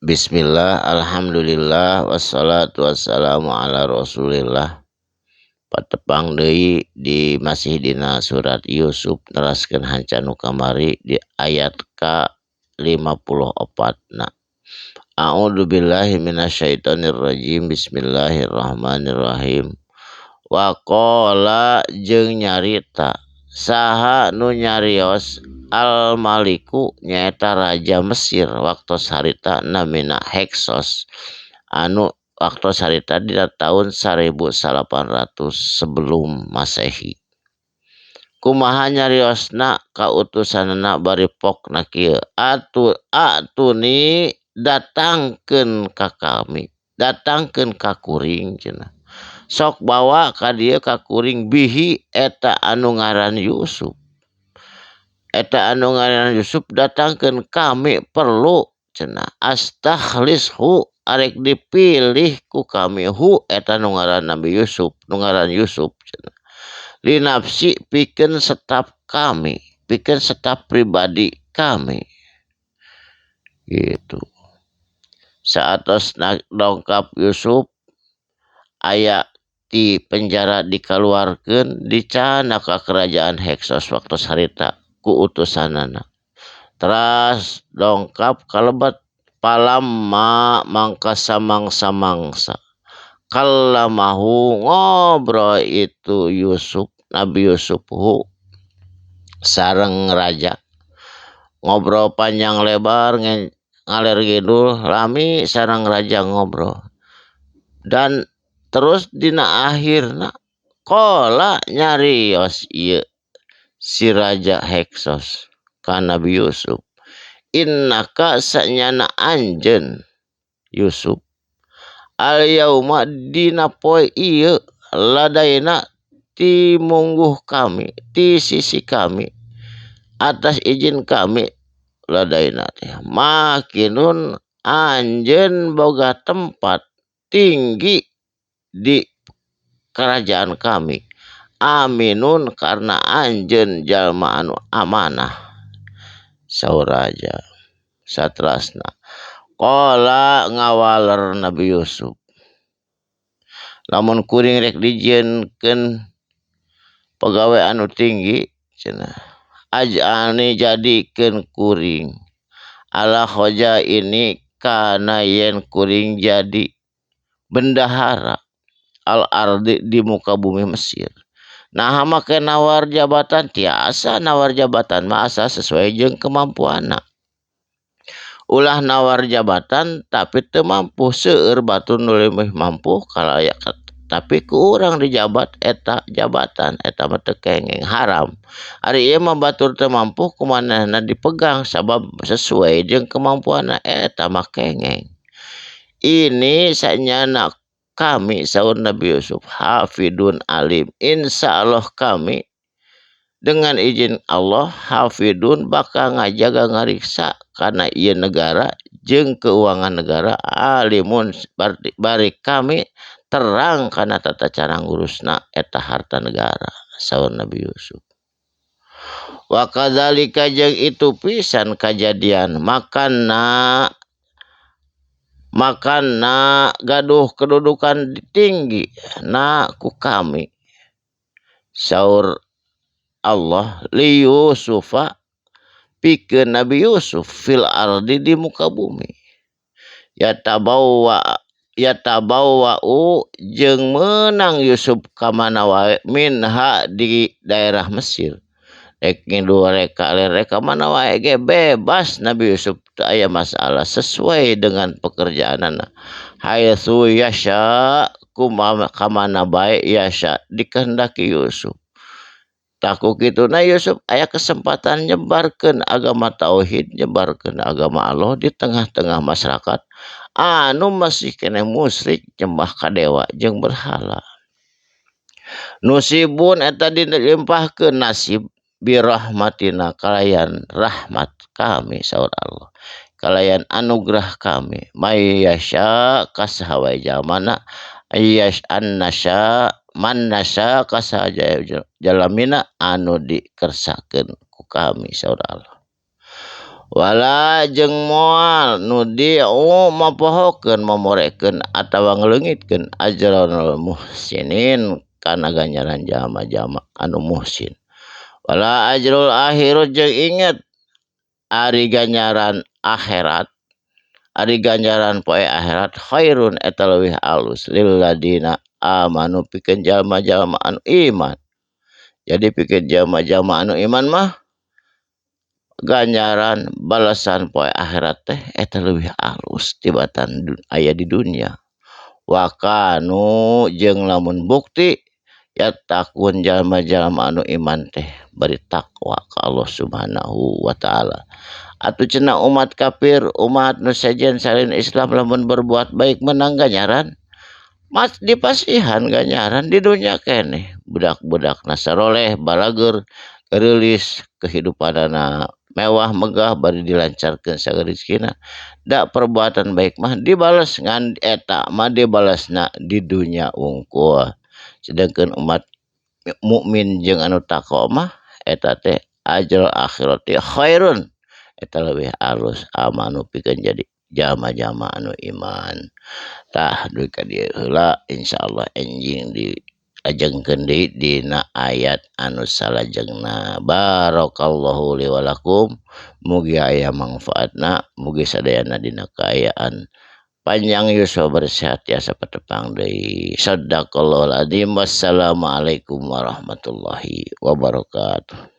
Bismillah, alhamdulillah, wassalatu wassalamu ala rasulillah. Patepang deui di masih dina surat Yusuf neraskeun hanca nu kamari di ayat ka 54 na. A'udzu billahi minasyaitonir rajim. Bismillahirrahmanirrahim. Wa qala jeung nyarita saha nu nyarios al maliku nyaeta raja Mesir waktos harita namina Heksos anu waktos harita dina tahun 1800 sebelum Masehi. Kumaha nyariosna kautusanna bari pokna kieu atu atuni datangkeun ka kami, datangkeun ka kuring cenah. Sok bawa ka dieu ka kuring bihi eta anu ngaran Yusuf. Eta anu ngaran Yusuf datangkeun kami perlu cenah astakhlishu arek dipilih ku kami hu eta nu ngaran Nabi Yusuf, nu ngaran Yusuf cenah. Linafsi pikeun staf kami, pikeun staf pribadi kami. Gitu. Saatos dongkap Yusuf aya di penjara dikaluarkeun dicana ka kerajaan Heksos waktu harita ku utusanana. Teras dongkap kalebet palamma mangka samangsa-mangsa kallamahu ngobrol itu Yusuf, Nabi Yusuf hu sareng raja. Ngobrol panjang lebar ngaler ngidul lami sareng raja ngobrol. Dan terus dina akhirna qala nyarios ieu si raja Heksos ka Nabi Yusuf, innaka sanyana anjeun Yusuf al yauma dina poe ieu ladaina ti mungguh kami, ti sisi kami, atas izin kami ladaina teh makinun anjeun boga tempat tinggi di kerajaan kami, aminun karena anjeun jalma anu amanah. Saur raja satrasna qala ngawaler Nabi Yusuf, lamun kuring rek dijieunkeun pegawai anu tinggi cenah aj'alni jadikeun kuring ala khoja ini kana yen kuring jadi bendahara al ardi di muka bumi Mesir. Nah make nawar jabatan tiasa nawar jabatan mah asa sesuai jeung kemampuanna. Ulah nawar jabatan tapi teu mampu, seueur batur nu leuwih mampu kalayak tapi ku urang dijabat eta jabatan eta mah teu kenging haram. Ari ieu mah batur teu mampu kumanehna dipegang sabab sesuai jeung kemampuanna eta mah kenging. Ini sanyana kami saur Nabi Yusuf hafidun alim, insyaallah kami dengan izin Allah hafidun bakal ngajaga ngariksa kana ieu negara jeung keuangan negara, alimun bari kami terang kana tata cara ngurusna eta harta negara saur Nabi Yusuf. Wa kadzalika jeung itu pisan kajadian makana gaduh kedudukan tinggi na ku kami saur Allah li Yusufa pikeun Nabi Yusuf fil ardi di muka bumi yatabawwa'u jeung meunang Yusuf ka mana wae minha di daerah Mesir rek ngidul rek kaler rek ka mana wae ge bebas Nabi Yusuf teu aya masalah sesuai dengan pekerjaanana haitsu yasha kumaha ka mana bae yasha dikehendaki Yusuf. Taku kituna Yusuf aya kesempatan nyebarkeun agama tauhid, nyebarkeun agama Allah di tengah-tengah masyarakat anu masih keneh musyrik nyembah ka dewa jeung berhala. Nusibun eta dilimpahkeun nasib birahmatina kalayan rahmat kami saur Allah, kalayan anugerah kami may yasha kasaha wae jalmana yas annasya man nasya kasaha jalamina anu dikersakeun ku kami saur Allah. Wala jeung moal nudiu mapohokeun mamorekeun atawa ngaleungitkeun ajrul muhsinin kana ganjaran jalma-jalma anu muhsin. Wala ajrul akhirat jeung inget ari ganjaran akhirat, ari ganjaran poe akhirat khairun eta leuwih alus lil ladina amanu pikeun jalma-jalma anu iman. Jadi pikeun jalma-jalma anu iman mah ganjaran balasan poe akhirat teh eta leuwih alus tibatan aya di dunia. Wa kanu jeung lamun bukti yattaqun jalma-jalma anu iman teh bari takwa ka Allah Subhanahu wa taala. Atuh cenah umat kafir, umat nu sejen salin Islam lamun berbuat baik menang ganjaran, mas dipasihan ganjaran di dunia keneh. Budak-budak nasaroleh balageur reulis kehidupanana mewah megah bari dilancarkeun sagala rezekina. Da perbuatan baik mah dibales ngan eta mah dibalesna di dunia wungkul. Sedangkan umat mukmin jeung anu takwa mah eta teh ajrul akhirati khairun eta leuwih alus amanu pikeun jadi jalma-jalma anu iman. Tah dugi ka dieu heula insyaallah enjing di ajengkeun deui dina ayat anu salajengna. Barakallahu li wa lakum, mugi aya mangfaatna, mugi sadayana dina kaayaan panjang yuswa bersehat tiasa patepang deui. Sadaqallahul azim. Wassalamualaikum warahmatullahi wabarakatuh.